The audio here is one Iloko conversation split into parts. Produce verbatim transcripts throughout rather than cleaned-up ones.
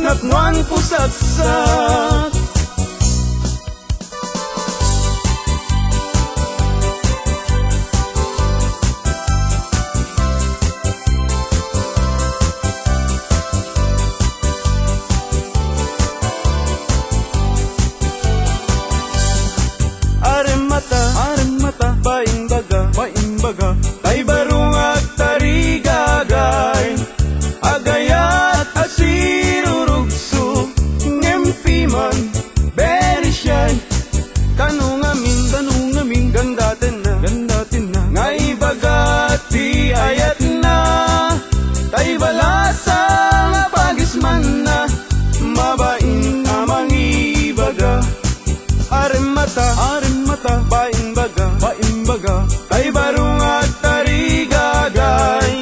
Nakuan pusaksak. Aremmata, aremmata, paimbaga, paimbaga, tay baro nga agtarigagay. Agayat a sirurugso, ngem piman, very shy. Tano ngamin, tano ngamin, gandatenna, gandatenna, nga ibaga ti ayatna. Tay balasang a pagismanna, mabain a mangibaga. Aremmata, aremmata, paimbaga, paimbaga, tay baro nga agtarigagay.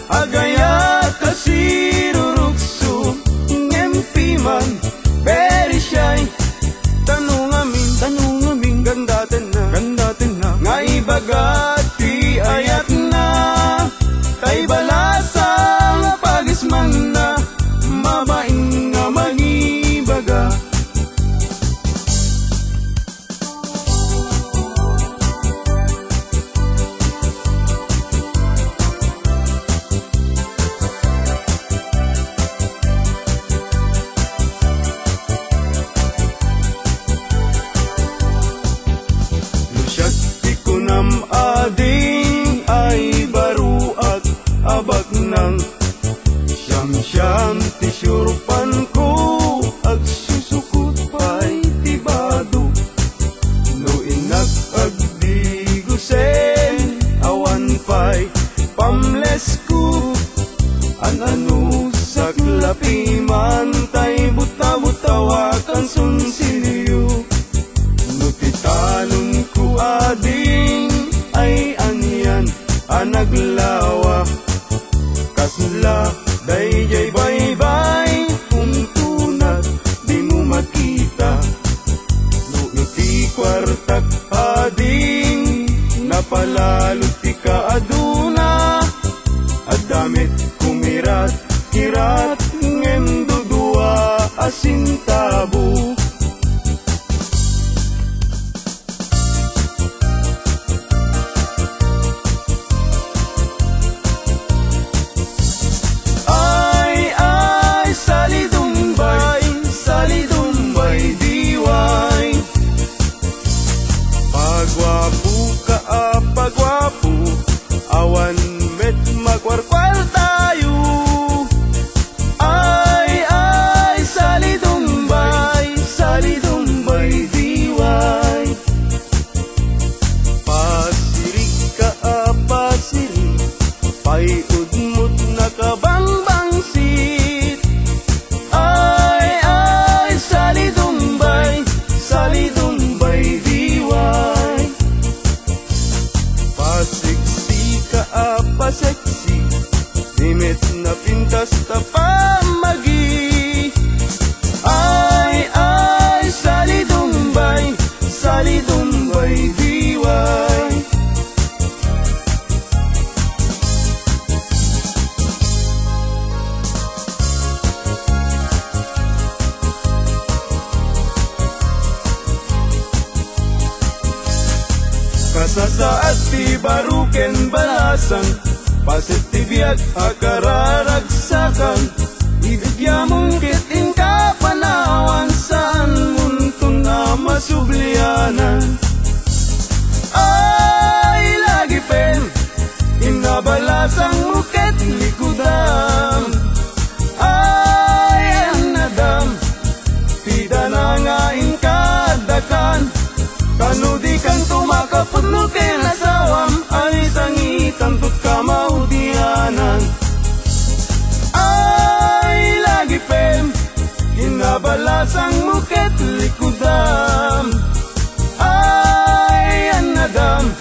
Agayat a sirurugso, ngem piman, very shy. Tano ngamin, tano ngamin, gandatenna, gandatenna, nga ibaga ti ayatna. Tay balasang a pagismanna, mabain nga mangibaga. No siak ti kunam ading ay baroak a baknang, siamsiam ti siurpanko, agsusukot pay ti bado. No innak agdigusen, awan pay pamlesko. An-ano, saklapi man tay buta-butawa kan sonsilyo. No ti talonko ading ay anian a naglawa, kasla daydiay baybay, umtunat, dimo makita. No iti kuartak ading napalalo ti kaaduna, adda met kumirat-kirat ngem dudua a sentabo. Ay, ay, salidumbay, salidumbay, diway. Paguapoka a paguapo, awan met makuarkuartayo. Ay, ay, salidumbay, salidumbay, diway. Pasirika a pasiri, pay udmot nakabangbangsit. Ay, ay, salidumbay, salidumbay, diway. Paseksika a paseksi, di met napintas ta pammagi. Ay, ay, salidumbay, salidumbay, diway. Kasasaad ti baro ken balasang, paset ti biag a kararagsakan. Ididyamon ket inka panawan, saanmonton a masublianan. Ay, lagipem, inna balasangmo ket likudam. Ay, annadam, ti dana nga inka addakan. Ta no dikanto makapudno ken asawam, ay sangitanto ti kamaudianan. Ay, lagipem, inna balasangmo ket likudam. Ay, annadam,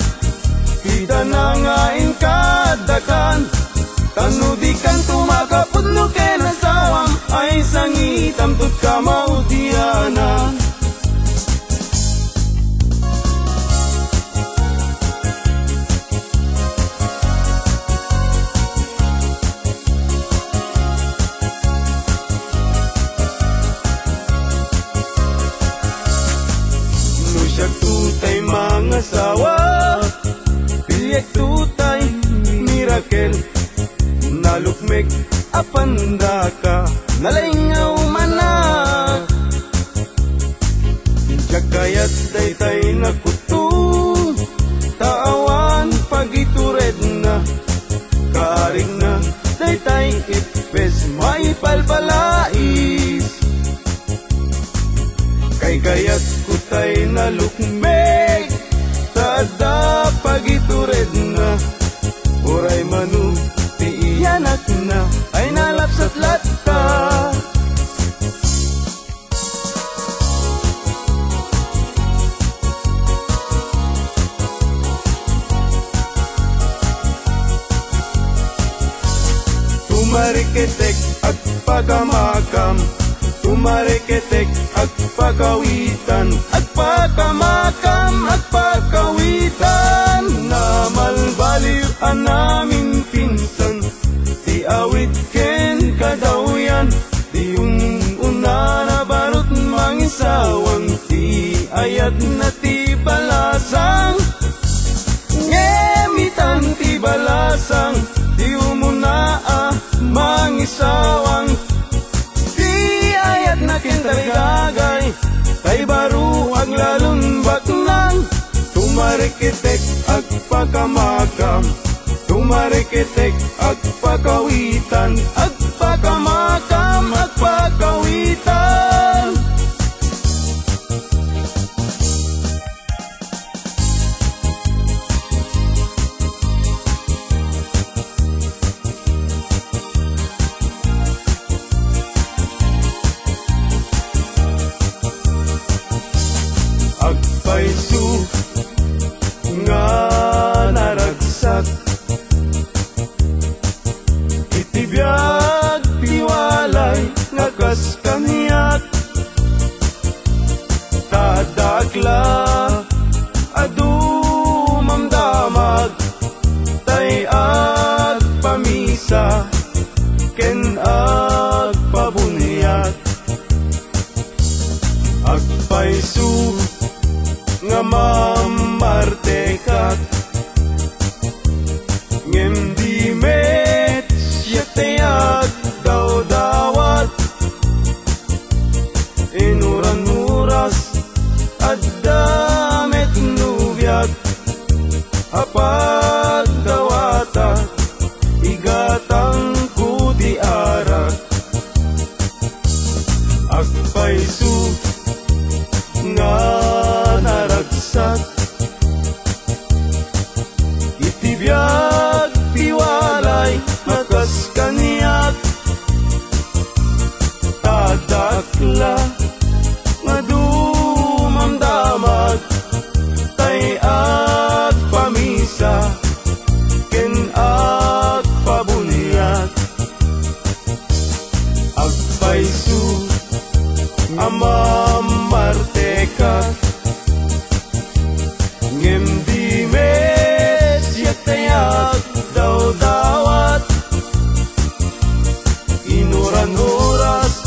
ti dana nga inka addakan. Ta no dikanto makapudno ken asawam, ay sangitanto ti kamaudianan. Asawa, piliekto tay mirakel, nalukmek a pandaka, nalaingaw manak. Diak kayat daytay nakutto, ta awan pagituredna, kaarigna daytay ippes maipalpalais. Kaykayatko tay nalukmek, ta adda pagituredna. Uray mano ti iyanakna ay nalapsat latta. Tumariketek, agpakamakam. Tumariketek, agpakawitan. Agpakamakam, agpakawitan. Namalbaliw a naminpinsan ti awit ken kadawyan. Ti um-una a barut mangisawang, ti ayatna ti balasang. Ngem itan ti balasang, ti umuna a mangisawang. Ti ayatna ken tarigagay, tay baro aglalon baknang. Tumariketek, agpakamakam. Tumariketek, agpakawitan. Agpakamakam, agpakawitan. Agpayso nga naragsak iti biag ti walay nga kas kaniak. Ta dakla a dumamdamag, tay agpamisa ken agpabuniag. Agpayso nga mamartekak, ngem di met siak ti agdawdawat. Inuran oras, adda met nobiak a pagdawatak, igatangko ti arak. Agpayso nga naragsak, iti biag ti walay a kas kaniak. Ta dakla nga dumamdamag, tay agpamisa ken agpabuniag. Agpayso a mamartekak, ngem di met siak ti agdawdawat. Inuran oras,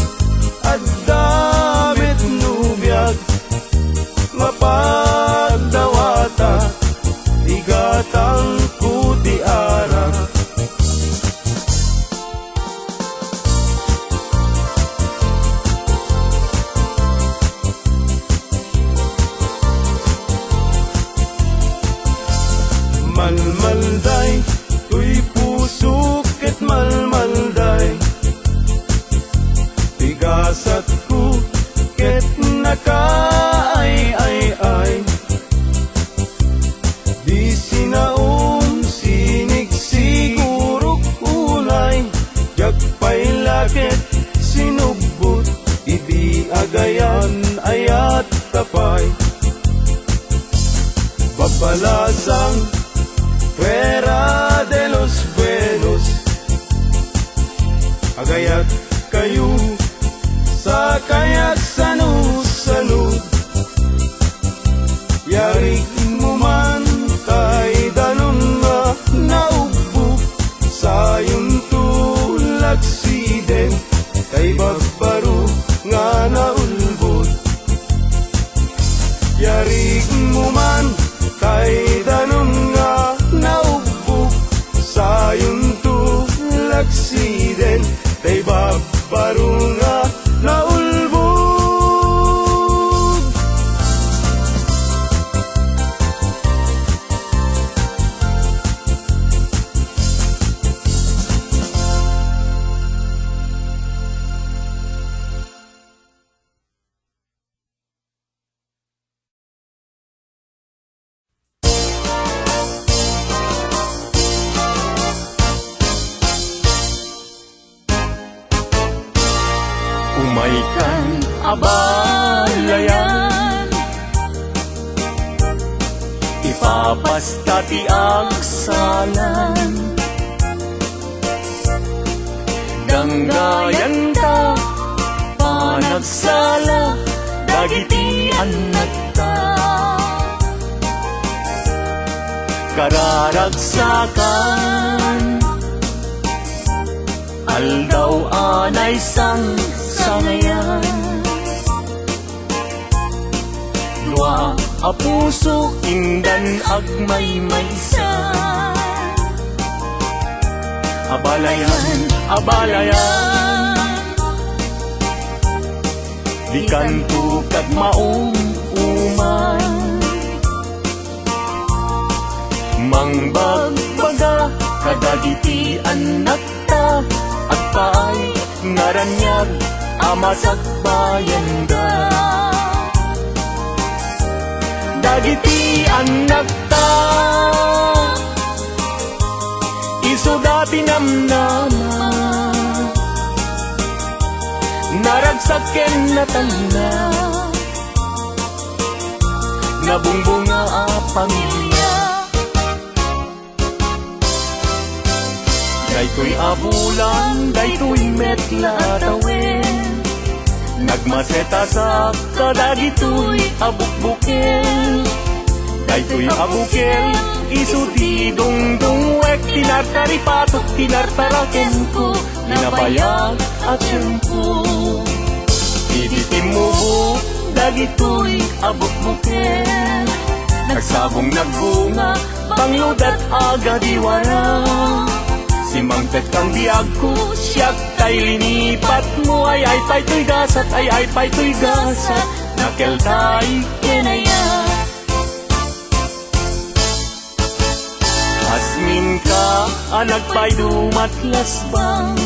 adda met nobiak nga pagdawatak, igatangko ti arak. Malmalday toy pusok ket malmalday ti gasatko ket nakaay-ay-ay. Di sinaom, sinigsigurok unay, diak pay la ket sinubbot idi agayan-ayat ta pay. Babalasang, fuera de los buenos. Agayat kayo, sakay agsano-sano. Yarig mo man tay danum nga naubbog, sayon to lagsiden, tay babbaro nga naulbod. Yarig mo man Abalayan, ipapasta ti agsalan. Ganggayan ta, panagsala, dagiti annakta. Kararagsakan, aldaw a naisangsangayan. Dua a puso indan agmaymaysa. Abalayan, abalayan, dikanto kagmaum-uman. Mangbagbaga kadagiti annakta, agpaay nga raniag a masakbayanda. Dagiti annakta, isuda ti namnama, naragsak ken natalna, nabungbunga a pamilia. Daytoy a bulan, daytoy met la a tawen, nagmaset a sakka dagitoy a bukbukel. Daytoy a bukel, isu ti dungdungwek, ti nartaripatok, ti nartarakenko, nabayag a tiempo. Idi timmubok dagitoy a bukbukel, nagsabong nagbunga, bangludat a gadiwara. Simmangpet kang biagko, siak tay linipatmo, ay-ay pay toy gasat, ay-ay pay toy gasat, nakeltay kenaya. Asminka a nagpaydumat lasbang,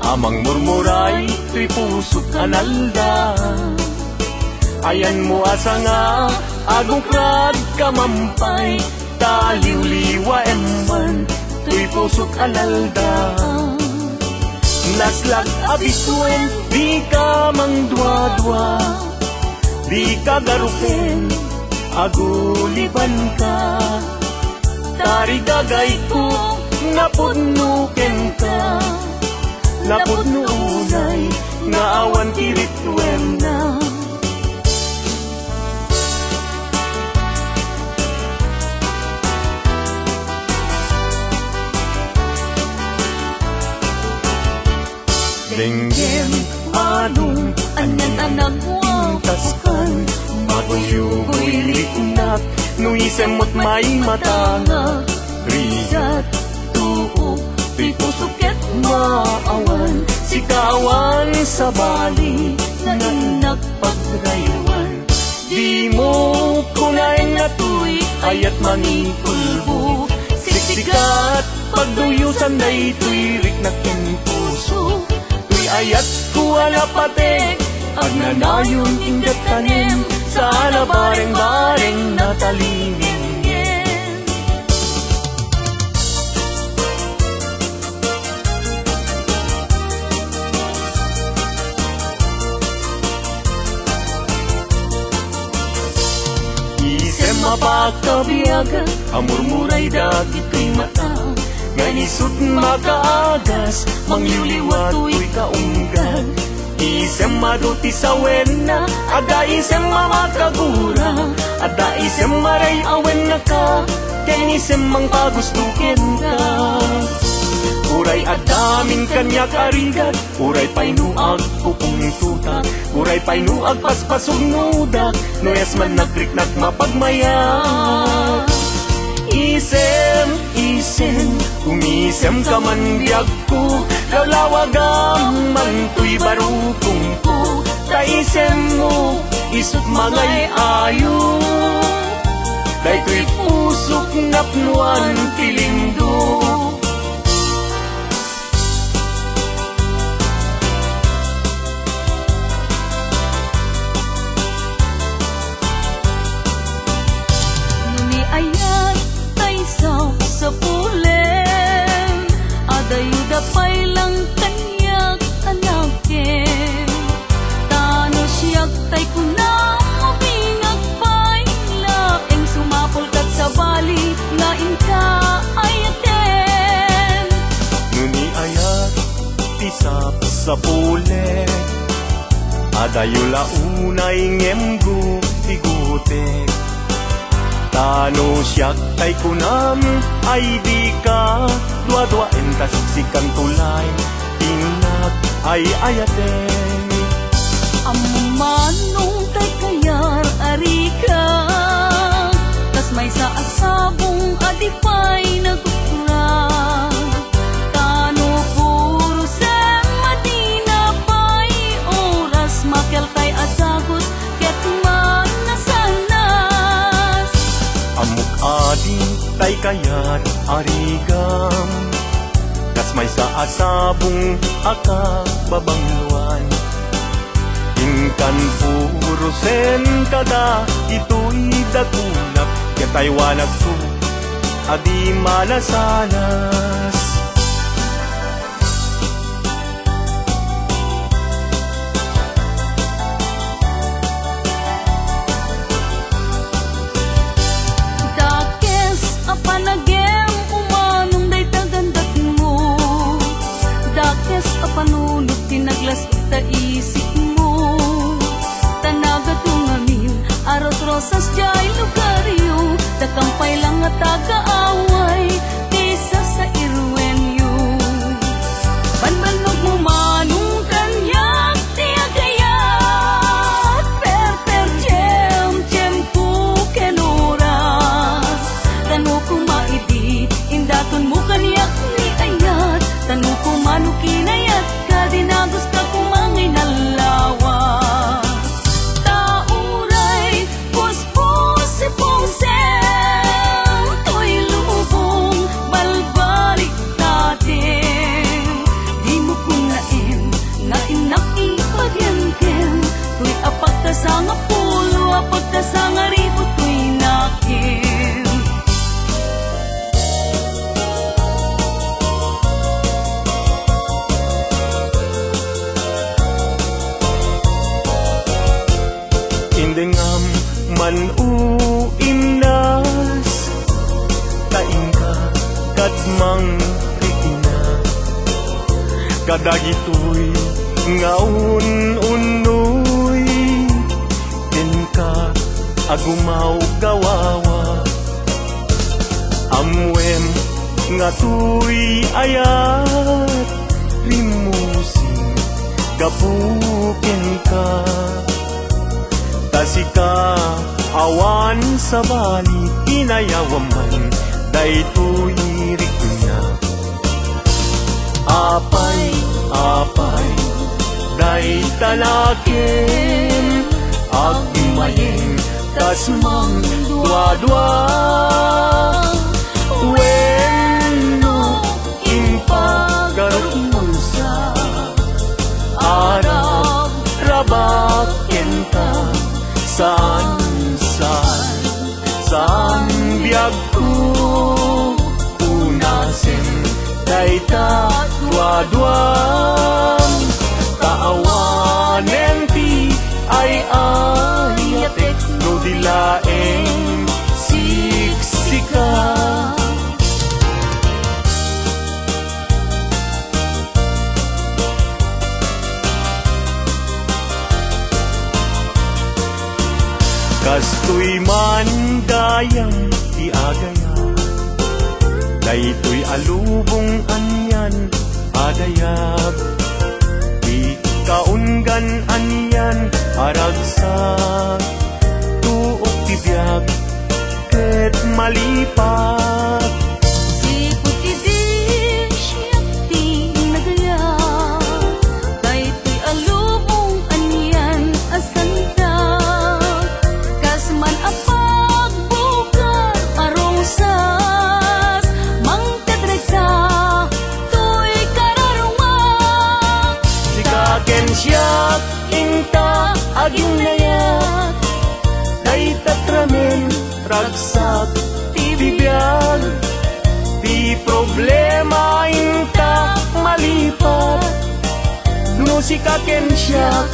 a mangmurmuray toy pusok a nalda. Ayanmo a sanga, agukrad ka mampay, ta liwliwaem man toy pusok a nalda. Naslag a bisuen, dika mangduadua, dika garuken, agulibanka. Tarigagayko, napudno kenka, napudno unay nga awan ti rituenna. Denggem, anong, anian a nagwawaskan, maguyugoy riknak, no isem met may matanga, rigat, tuok, ti puso ket maawan, sika awan sabali, nga innak pagraywan. Dimo kunaen nga toy ayat mangikulbo, siksikat, pagduyosan daytoy riknak ken puso. Toy ayatko a napatek, agnanayon inggad tanem, sa nabareng-bareng natalimengen. Isem a pakabiag a murmuray dagitoy mata, nga isut' makaagas, mangliwliwa toy kaunggad. Isem adu ti sawenna, adda isem a makagura, adda isem a ray-awenna ka, ken isem mangpagusto kenka. Uray adda amin kaniak a rigat, uray pay no agpupungtotak, uray pay no agpaspasugnodak, no esman nagriknak mapagmayat. Isem, isem, umisemka man biag ko, lawlawagam man toy barukongko, ta isemmo, isut' mangay-ayo. Daytoy pusok napnoan ti lindo. No ni ayat tay sapsapulem, adayuda pay lang kaniak a nakem. Ta Tapulek, adayo la unay ngem gu-, ti gutek. Ta no siak tay kunam, ay dika duaduaen ta sikanto lay ti nag-ay-ayaten. Ammom manong tay kayat, arigak, kas maysa a sabong a di pay nagukra. Ta no puro sema, dina pay oras, makialtay a dagus ket manasanas. Ammok a di tay kayat, arigam, kas maysa a sabong a kababangloan. Inkan purosen kada itoy dakulak, ket aywanakto a di manasanas. Dakes a panagem umanong dayta gandakmo. Dakes a panunot ti naglas- ta isipmo. Ta nagadu ngamin a rosrosas diay lugaryo, ta kampay lang nga taga-away ti sasairuenyo. Banbannogmo manong kaniak ti agayat, perper, tiempo ken oras. Ta no koma idi indatonmo kaniak ni ayat, ta no koma no kinayat, kadi nagusta koma nga inalawak. Ta uray puspusi pungsem, toy lubong balbaliktaden. Dimo kunnaen nga innak ipagenken, toy a pagkasangapulo a pagkasangaribu toy nakem. Indengam man o imnas, ta inka kad mangrikina. Kadagitoy nga un-unnoy, kenka a gumawgawawa. Ammoem nga toy ayat, rimmusing gapu kenka. Ta sika awan sabali, inayawam man daytoy rikna. Apay, apay, dayta nakem, agmayeng kas mangduadua. Wenno, impagarupmo sa, arabrabak kenka, saan, saan, saan biagko. Unasen dayta duaduam, ta awanen ti ay-ayatek no di laeng siksika. Kastoy man gayam ti agayam, daytoy a lubong anian a dayag, ti kaunggan anian a ragsak, tuok ti biag ket malipat. Gapu idi siak ti nagayat, daytoy a lubong anian a santa, kas man a pagbugar a rosas, mangted dayta toy kararuma. Sika ken siak inta aginnayat, dayta ramen ragsak ti bibiag, ti problema inta malipat, no sika ken siak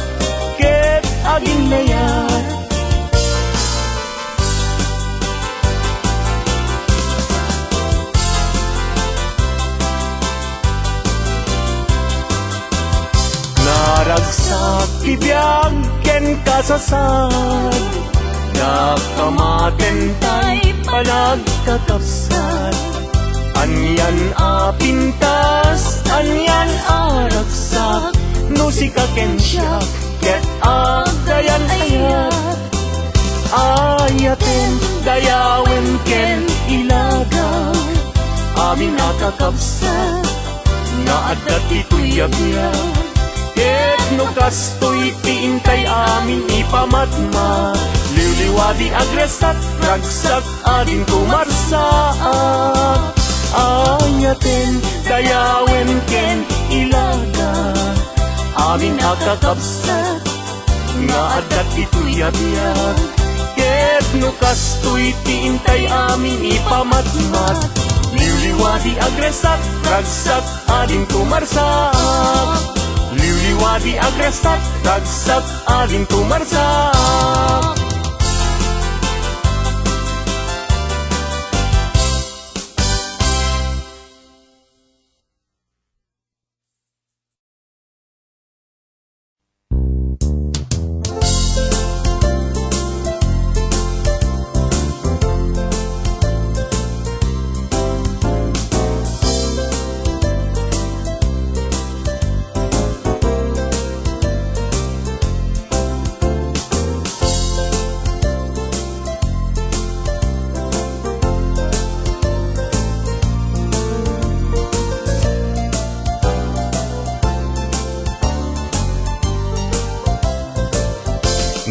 ket aginnayat. Ti biag ken kasasad, dakamaten tay panagkakabsat. Anian a pintas, anian a ragsak, no sika ken siak, ket agdayan ayat. Ayaten, dayawen ken ilaga, amin a kakabsat nga adda ditoy a biag. Ket no kastoy ti intay amin ipamatmat, liwliwadi agragsak, ragsak, adinto marsaak. Ayaten, dayawen ken ilaga, amin a kakabsat nga adda ditoy a biag. Ket no kastoy ti intay amin ipamatmat, liwliwadi agragsak, ragsak, adinto marsaak. Liwliwadi agragsak, ragsak, adinto marsaak.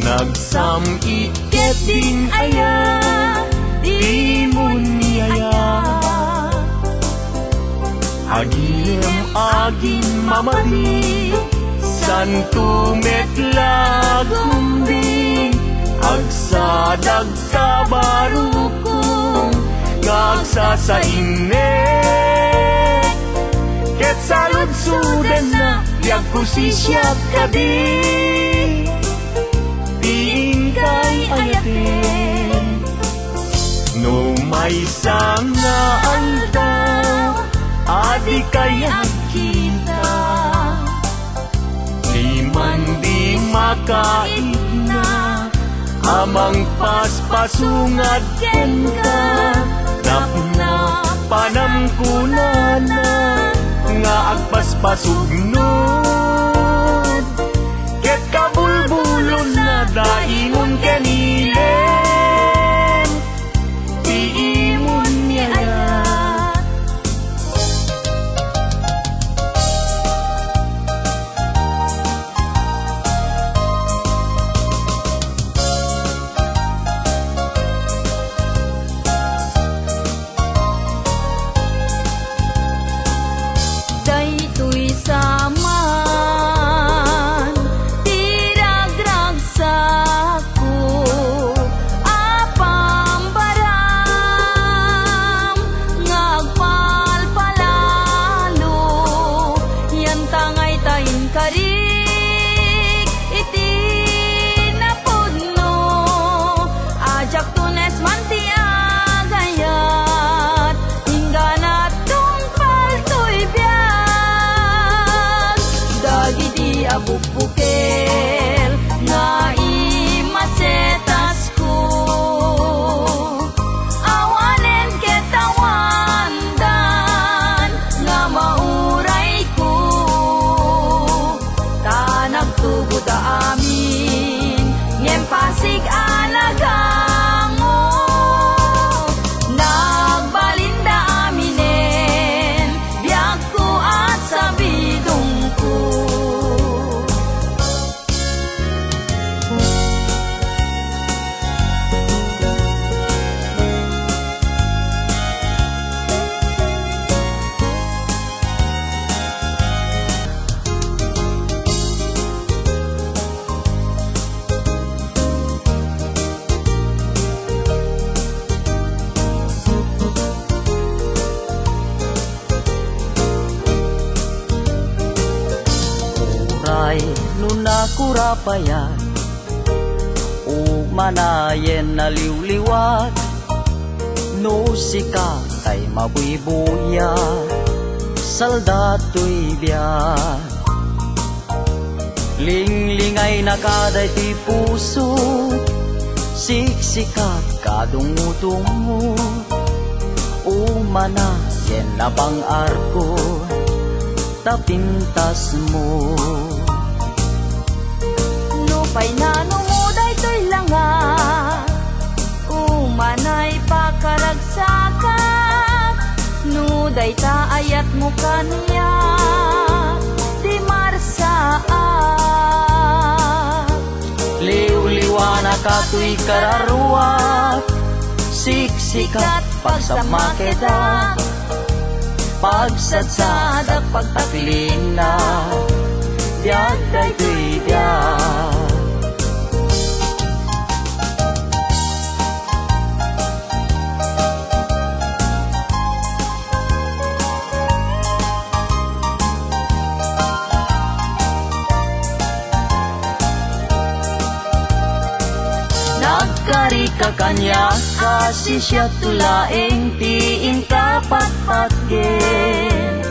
Nagsam-it ket din aya, dimon ni aya. Agilem agin mamadi, santo met la agumbing, agsadag kabarukong nga agsasainnek. Ket saludsodenna ti agkusisiak kadi, ti inkay ayaten. No maysa nga aldaw a dikay agkita, diman di makaigna a mangpaspasungad kenka. Napnapanam kunana nga agpaspasugnud, ket kabulbulonna daimon ken ilem ti imon ni ayat. Daytoy saman ti ragragsakko a pambaram nga agpalpalalo, yan tangay ta inkarik iti napudno. Diakto nes man ti agayat, inggana tungpal toy biag. Dagidi a bukbukel nga imasetasko, awanen ket awandan nga maurayko. Ta nagtubo da amin, ngem pasig a nagango. Nagbalinda aminen, biagko a sabidongko. Uray no nakurapayan, umanayen naliwliwat, no sika tay mabuybuya, salda toy biag. Linglingaynaka daytoy puso, siksikat kadungudungo. Umana ken nabang-arko ta pintasmo. Nupay nanumo daytoy langa, umanay pakaragsakan. No dayta ayatmo kaniak, di marsaak. Liwliwanaka toy kararuak, siksikat pagsammakedak. Pagsadsadak, pagtaklinak, biag daytoy biag. Nagkarika kaniak a siasino laeng ti inka patpatgen.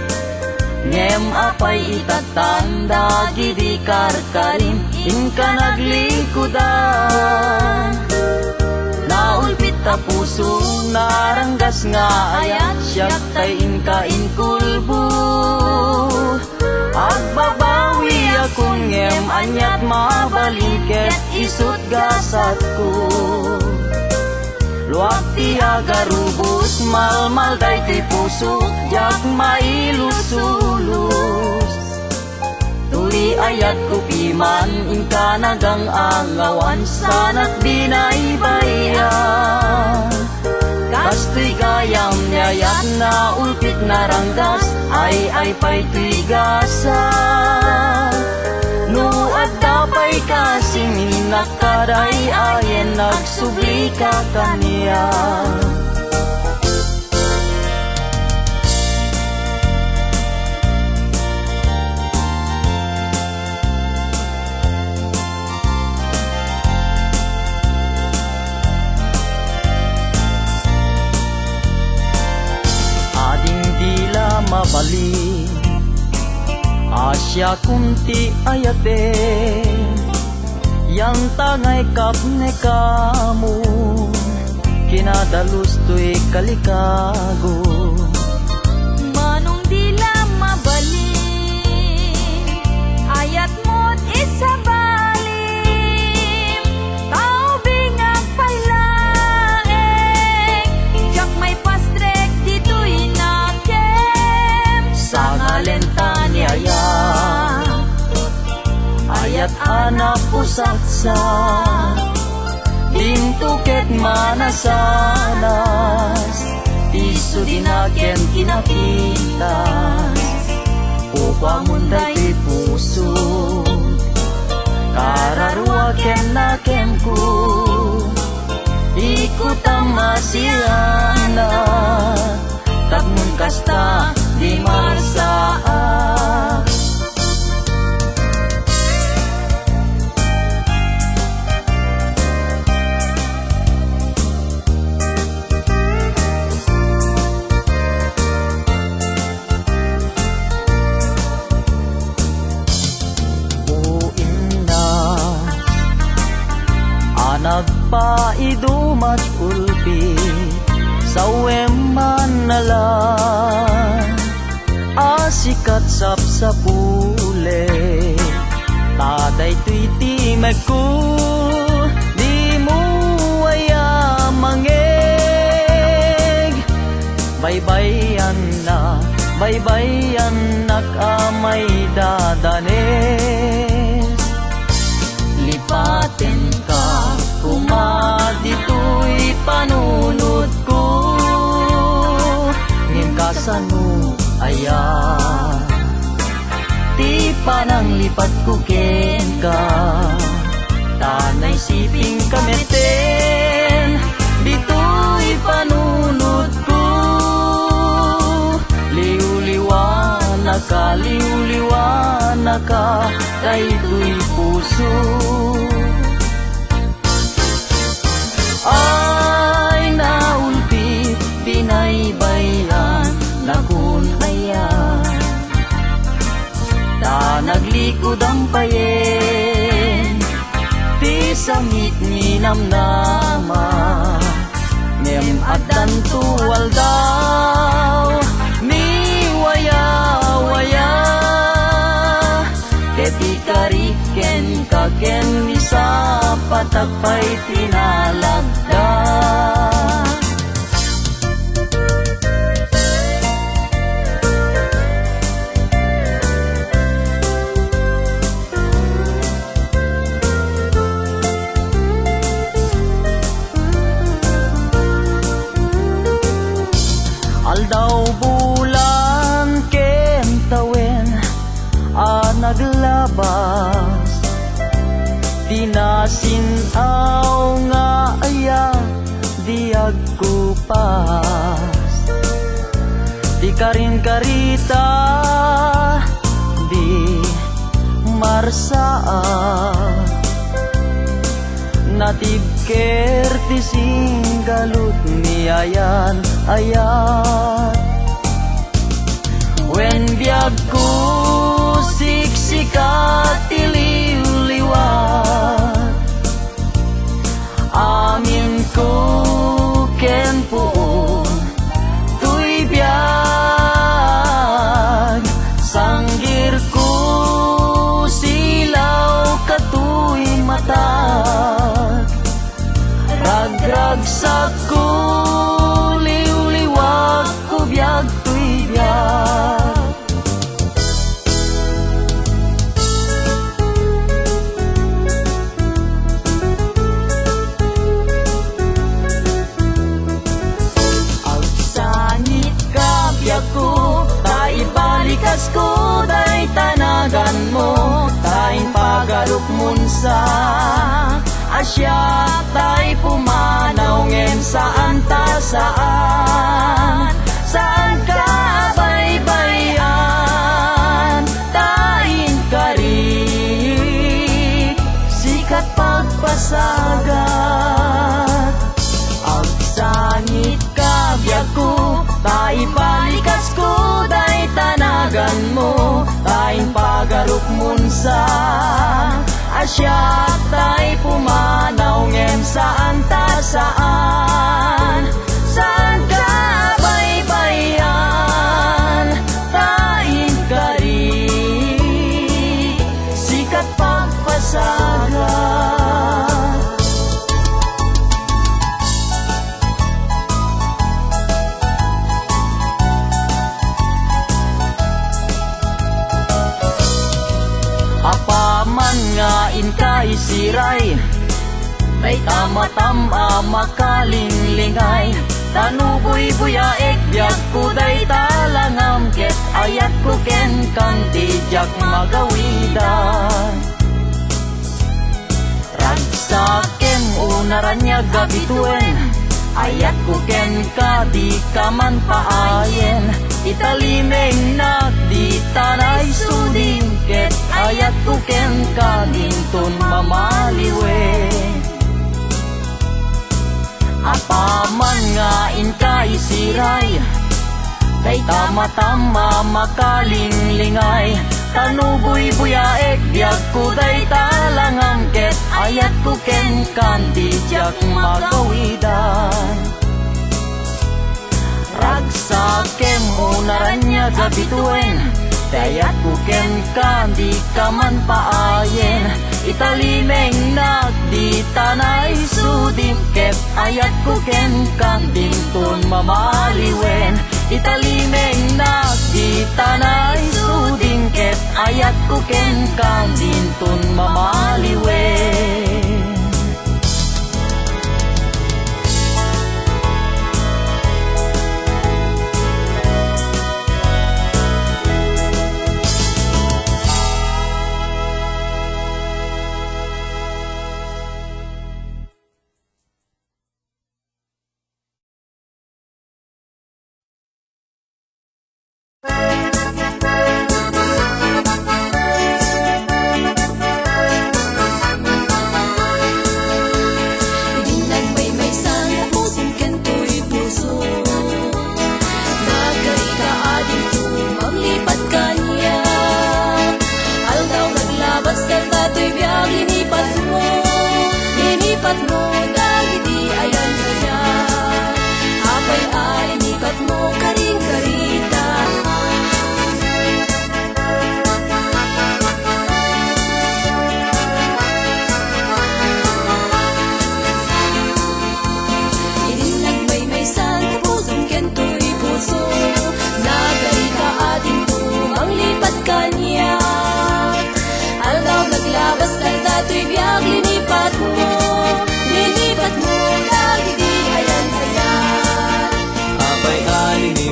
Ngem apay ita tan dagidi karkarim inka naglingkodan? Naulpit a puso, naranggas nga ayat, siak tay inka inkulbo. Agbabawiakon ngem aniat mabalin ket isut' gasatko. Luag ti agarubos, malmal daytoy puso, diak mailusulos. Toy ayatko piman, inka nagang-angawan, saanak binaybay-an. Kastoy gayam ni ayat, naulpit, naranggas, ay-ay pay toy gasat. No adda pay kasing innak kad ay-ayen, agsublika kaniak. Ading di la mabalin a siakon ti ayaten. Yantangay kapnekamo, kinadalus toy kalikago. Manong di la mabalin, ayatmod isabalim, kaubingak pay laeng, diak maipastrek ditoy nakem. Sangalen ta ni ayat, ayat a napusatsa, dinto ket manasanas, ti isu di nakem kinapintas. Kukuamon daytoy puso, kararuak ken nakemko, ikutam a sianak, tapno kasta di marsaak. O inna, a nagpaidumat ulpi, sawem man a la, a sikat sapsapulek. Ta daytoy ti mekko, dimo aya mangeg. Baybayanna, baybayannak a maidadanes. Lipatenka koma ditoy panunotko, ngem kasano aya ti pananglipatko kenka? Ta naisipingka metten ditoy panunotko. Liwliwanaka, liwliwanaka, daytoy puso. Ay, naulpi, binaybay-annakon aya. Ta naglik Kudampayen ti sangit nga inamnama, ngem addanto aldaw ni wayawaya. Ket ikarik kenka ken ni sapatak pay ti nalagda. Aldaw, bulan ken tawen a naglabas, ti nasin-aw nga ayat di agkupas. Ti karinkarita di marsaak, natibker ti singgalut ni ayan-ayat. Wen biagko, siksika ti liwliwat. Aminko ken puon toy biag, sanggirko silaw katoy matag. Ragragsakko, liwliwakko biag toy biag. Agsangitka, biagko, ta ibalikasko dayta naganmo, ta impagarupmon sa a siak tay pumanaw, ngem saan ta saan, saan ka baybay-an, ta inkari, sikat pagpasagat. Agsangit ka, biagko, ta ibalikasko dayta naganmo, ta impagarupmon sa a siak tay pumanaw, ngem saan ta saan, saan ka baybay-an, ta inkari, sikat pagpasagat. Apaman nga inka isiray, dayta matam a makalinglingay, ta no buybuyaek biagko dayta langam, ket ayatko kenka, diak magawidan. Ragsakem, unaraniag a bituen, ayatko kenka, dika man paayen. Italimengnak dita naisudim, ket ayatko kenka dinton mamaliwen. Apaman nga inka isiray, dayta matam a makalinglingay, ta no buybuyaek biagko dayta langam, ket ayatko kenka, diak magawidan. Ragsakem, unaraniag a bituen, ti ayatko kenka, dika man paayen. Italimengnak dita naisudim, ket ayatko kenka dinton mamaliwen. Italimengnak dita naisudim, ket ayatko kenka dinton mamaliwen.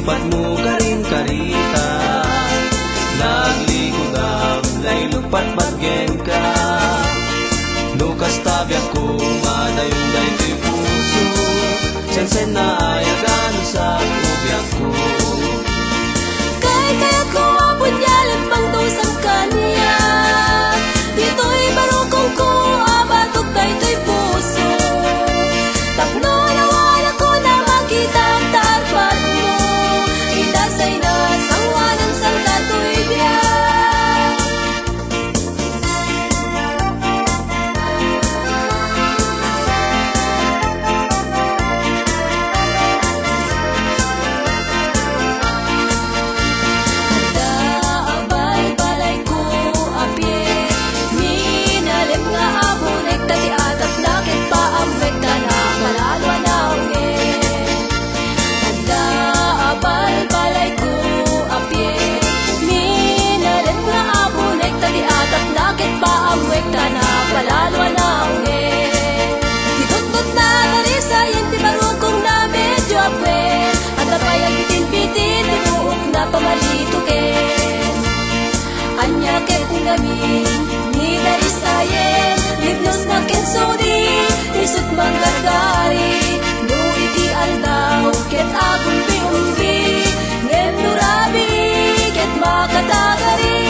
Patmo karin karita, naglikudam, nailuppat patgenka. No kasta biagko, madayon daytoy puso, sensenna a yaganusak no biagko. Kaykayatko, Apo, a lemmangto kaniak. Ditoy barukongko a batok daytoy puso. Tapno nawanakon a makita ta arpadmo, ita say nasangoanan sangkatoy biag. Adda a balbalayko a pie, minalem nga abonek ta ti atapna ket paammoek ta napalalo a naungek. Adda a balbalayko a pie, minalem nga abonek ta ti atapna ket paammoek ta napalalo a naungek. Ti tututna a darisayen ti barukongna medio a buen, adda pay agbitbiti ti buokna pamalitoken. Ania ket ngamin ni darisayen, libnosna ken sudi, isut' manggargari, no iti aldaw ket agumbi-umbi, ngem no rabii ket makatagari.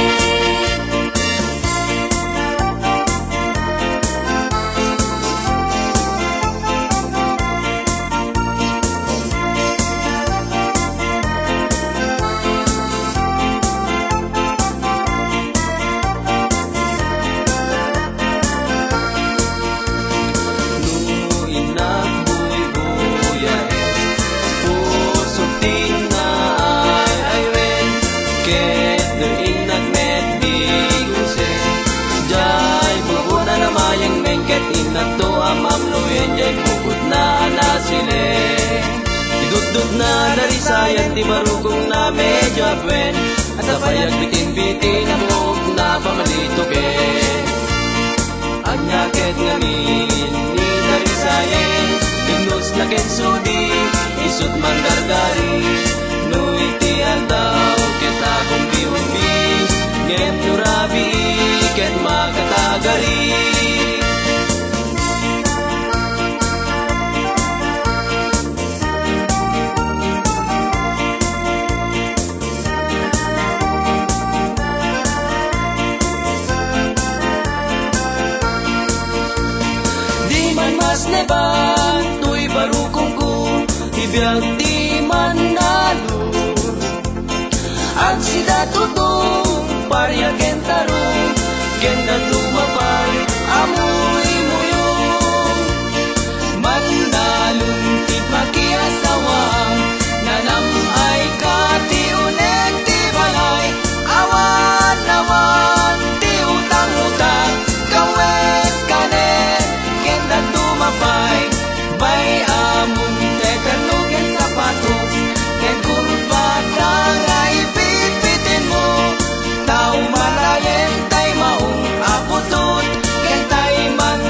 No innak buybuyaen, pusok tinna ay-aywen, ket no innak met digusen, jay bukotna namayengmen, ket innakto am-amloyen, jay bukotna a nasilen. Ti tututna a darisayen ti barukongna medio a buen, adda pay agbitbiti ti buokna pamalitoken. Ania ket ngamin ni darisayen, libnosna ken sudi, isut' manggargari, no iti aldaw ket agumbi-umbi, ngem no rabii ket makatagari. Diman masneban toy barukongko, ti biag ti mannalon. Agsida, tudo, pariagen, taro, ken dadduma pay a muymuyong. Mannalon ti pakiasawa, nanam-ay ka ti uneg ti balay, awan, awan ti utang-utang, kawes kanen, ken dadduma pay, bay-am, unte, terno ken sapatos, ken kurbata nga ipitpitinmo. Ta umalayen tay maong a putot, ken tay man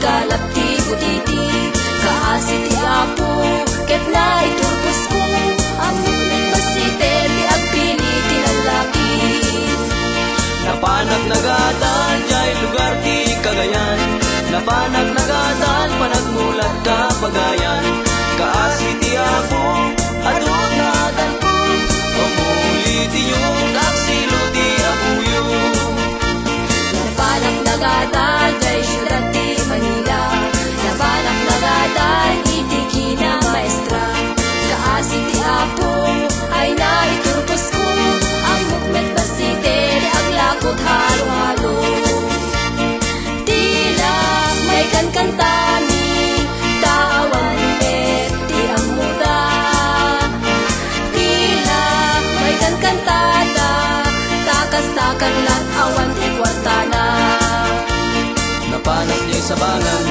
Kalap ti butiti, kaasi ti Apo, ket naiturposko, ammok met bassit ti agpili ti lallaki. Napanak nagatan jay lugar ti Cagayan, napanak nagatan panagmulat Kapagayan, kaasi ti Apo, adu nga adanko, umuli ti yungkak silo ti apoyo. Napanak nagatan jay siudad ti Manila, napanak nagatan iti kinamaestra. Kaasi ti Apo, ay naiturposko, ammok met bassit ti aglakut halo-halo. Tila maikankantami, ta awan met ti ammoda. Tila maikankantada, ta kasta kan lat awan ti kuartana. Napanak jay Sabangan,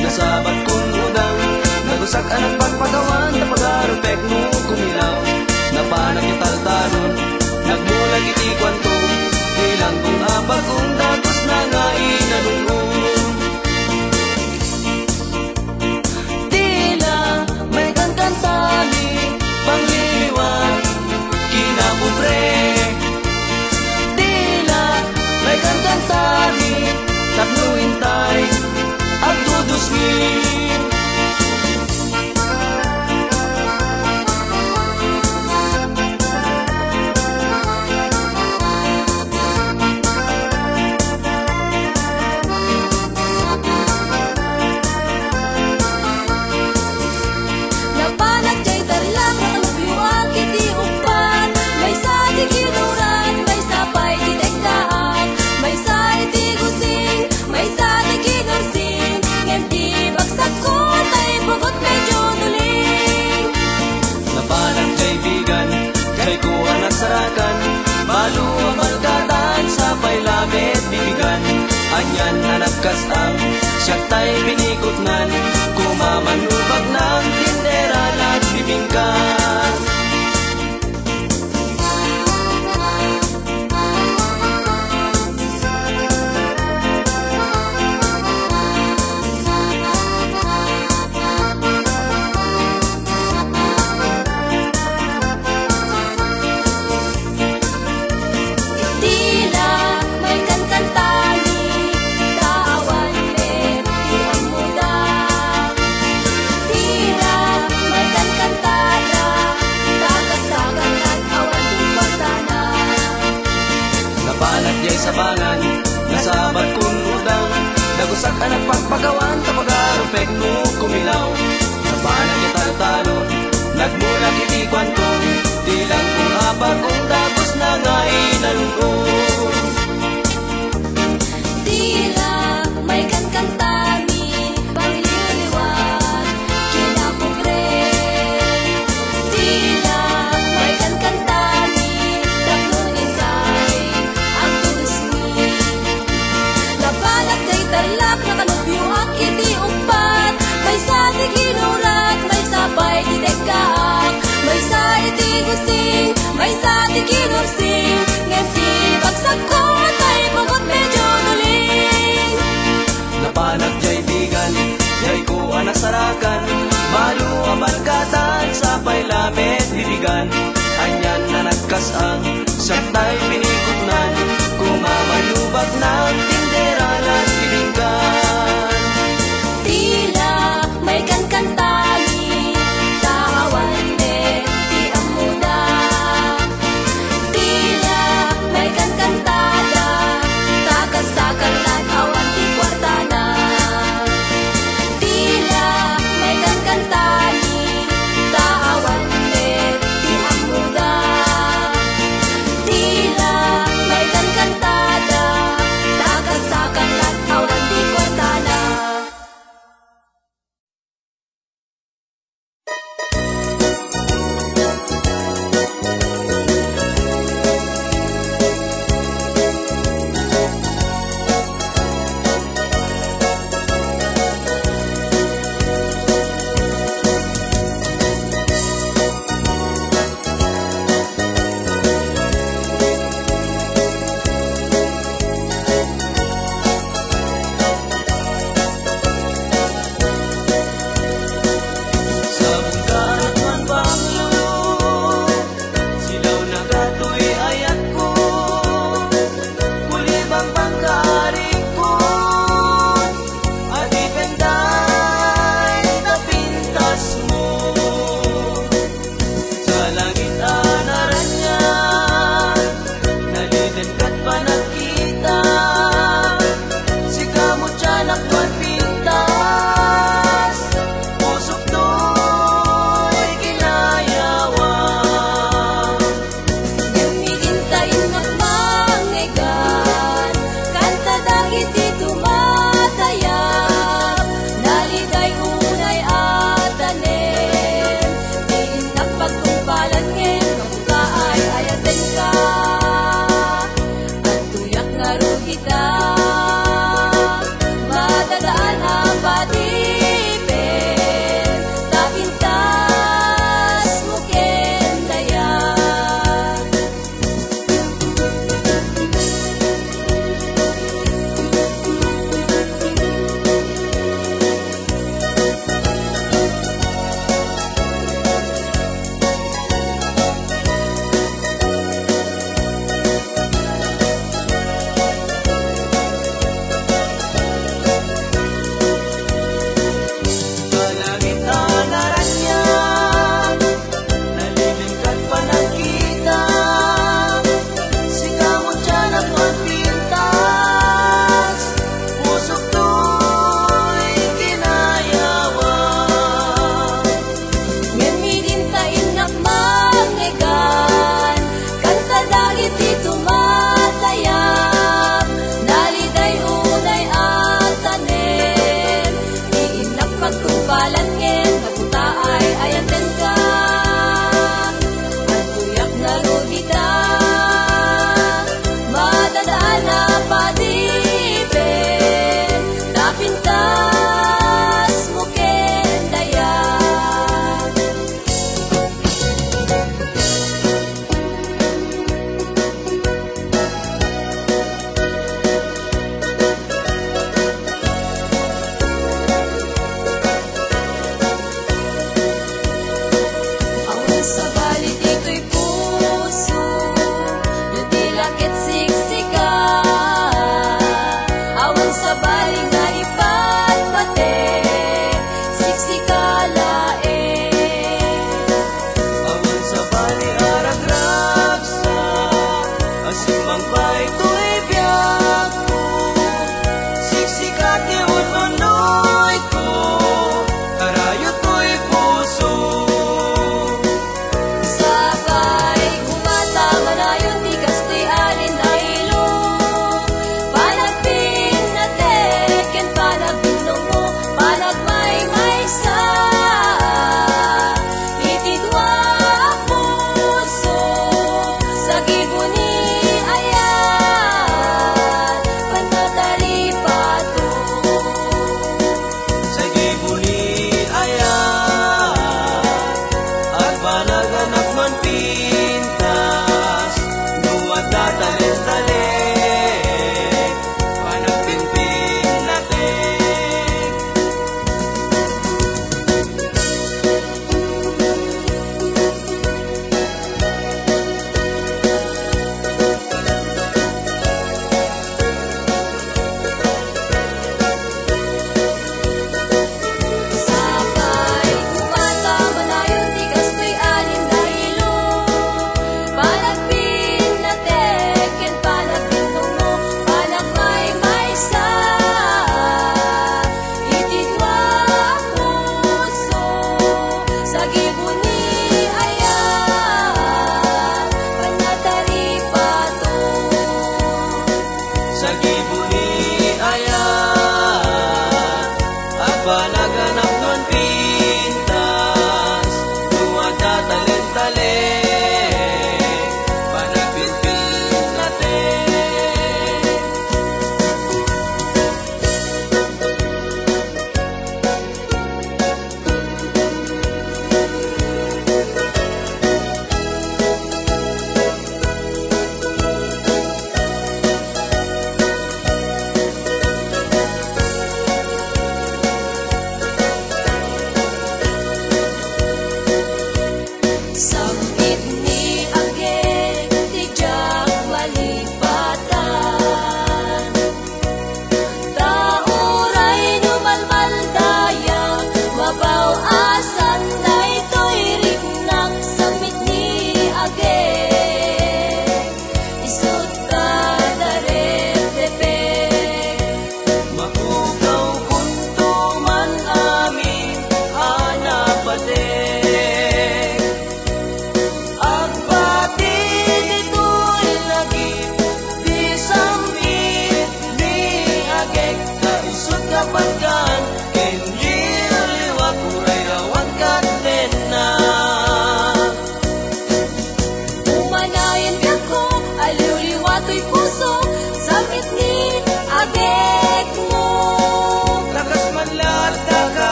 nasabat kun udang, nagusak a nagpagpagawan, ta pagarupek no kumilaw. Napanak jay Taltalon, nagmulag iti kuanto, bilang kung apag-ong dagus na nga inalun-on. Tila maikankantami, pangliliwan, kinapobre. Tila maikankantami, tapno intay agdudusmi. Napanak jay Tarlac, nakalubyoak iti uppat. Maysa ti kinuran, maysa pay ti denggaak. Maysa iti gusing, maysa ti kinursing. Ngem ti bagsakko, tay pugot medyo duling. Napanak jay Vigan, jay ko a nagsarakan, balo a balkatan, sapay la met bibigan. Anian a nagkastang, siak tay pinikutnan, kumaman no bagnang tindera nagbibingka. Tila maikankantami, ta awan met ti ammoda. Tila maikankantada, ta kasta kan lat awan ti kuartana. Napanak jay Sabangan, nasabat kun udang, dagusak a nagpagpagawan, ta pagarupek no kumilaw. Napanak jay Taltalon, nagmulag iti kuanto, bilang kung apag-ong dagus na nga inalun-on. Tila maikankantami, pangliliwan, kinapobre. Tila maikankantami, tapno intay agdudusmi. Napanak jay Tarlac, nakalubyoak iti uppat. Maysa ti kinuran, maysa pay ti denggaak. Maysa iti gusing, maysa ti kinursing. Ngem ti bagsakko, Karugita, madadaan a padipen, tapintas mo ken dayag.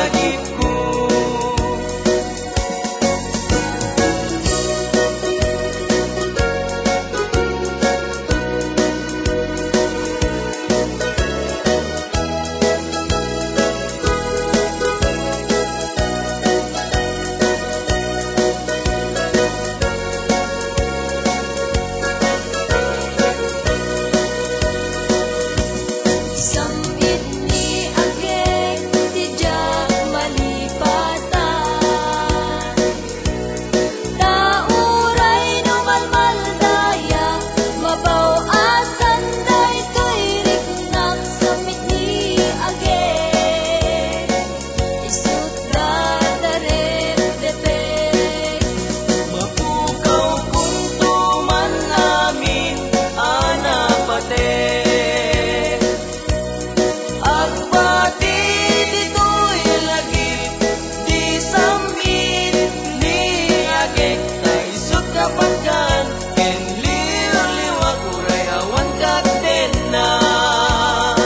Agikko. Sam-itni agek ti diak malipatan. Ta uray no malmaldaya, mabaw-asan daytoy riknak. Sam-itni agek, isut' dadarepdepek. Mapukawkonto man amin a napatek. Agbati ditoy lagip, di sam-itni agek, ta isut' kapatgan ken liwliwak uray awan katdennak.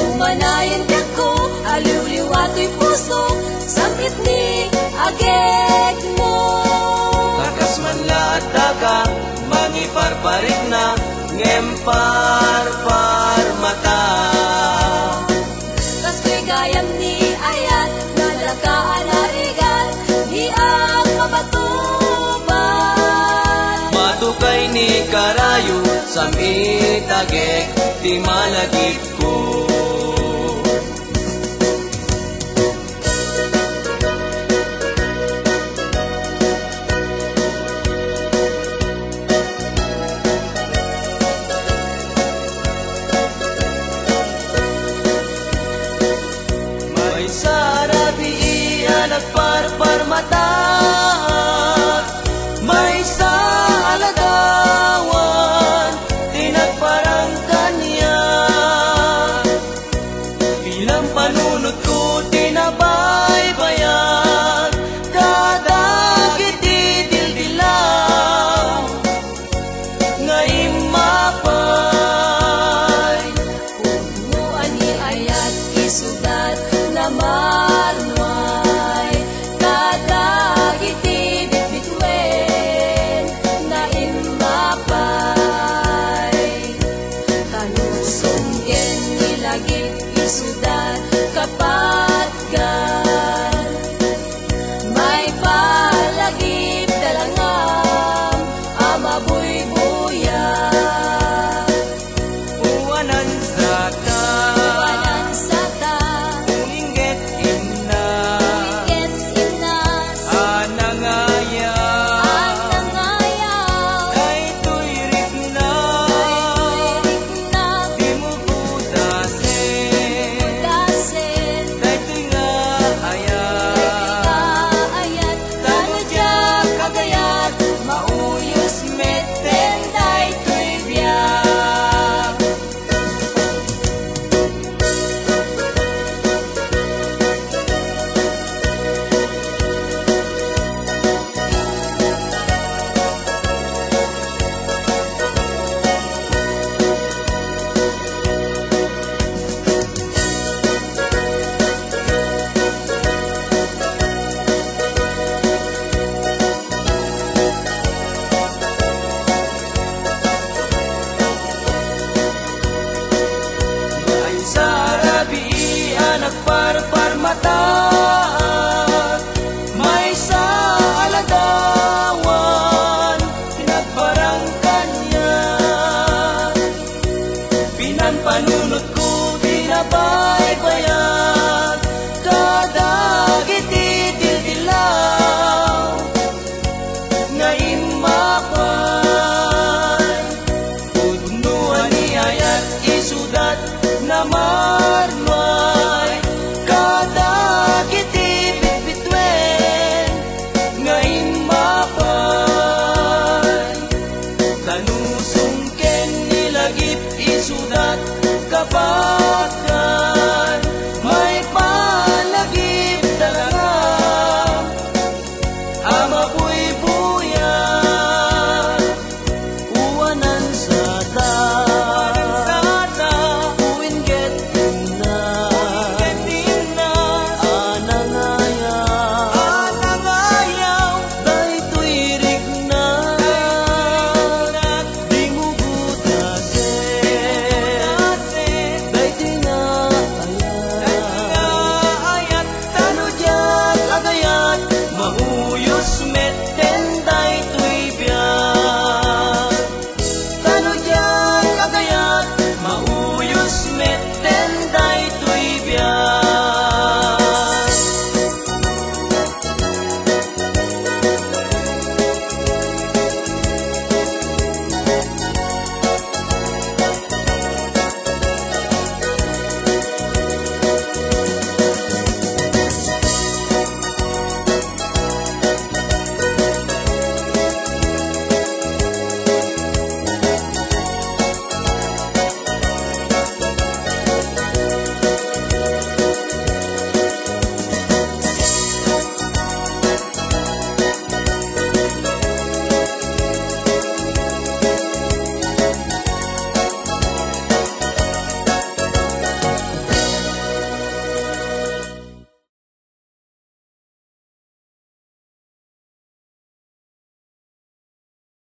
Umanayen diakko, aliwliwa toy puso, sam-itni agekmo. Ta kas man la addaka mangiparparikna, ngem parparmata. Kastoy gayam ni ayat, nadalaka a narigat, di agpapatupad. Matukay ni karayo, sam-it agek ti malagipko.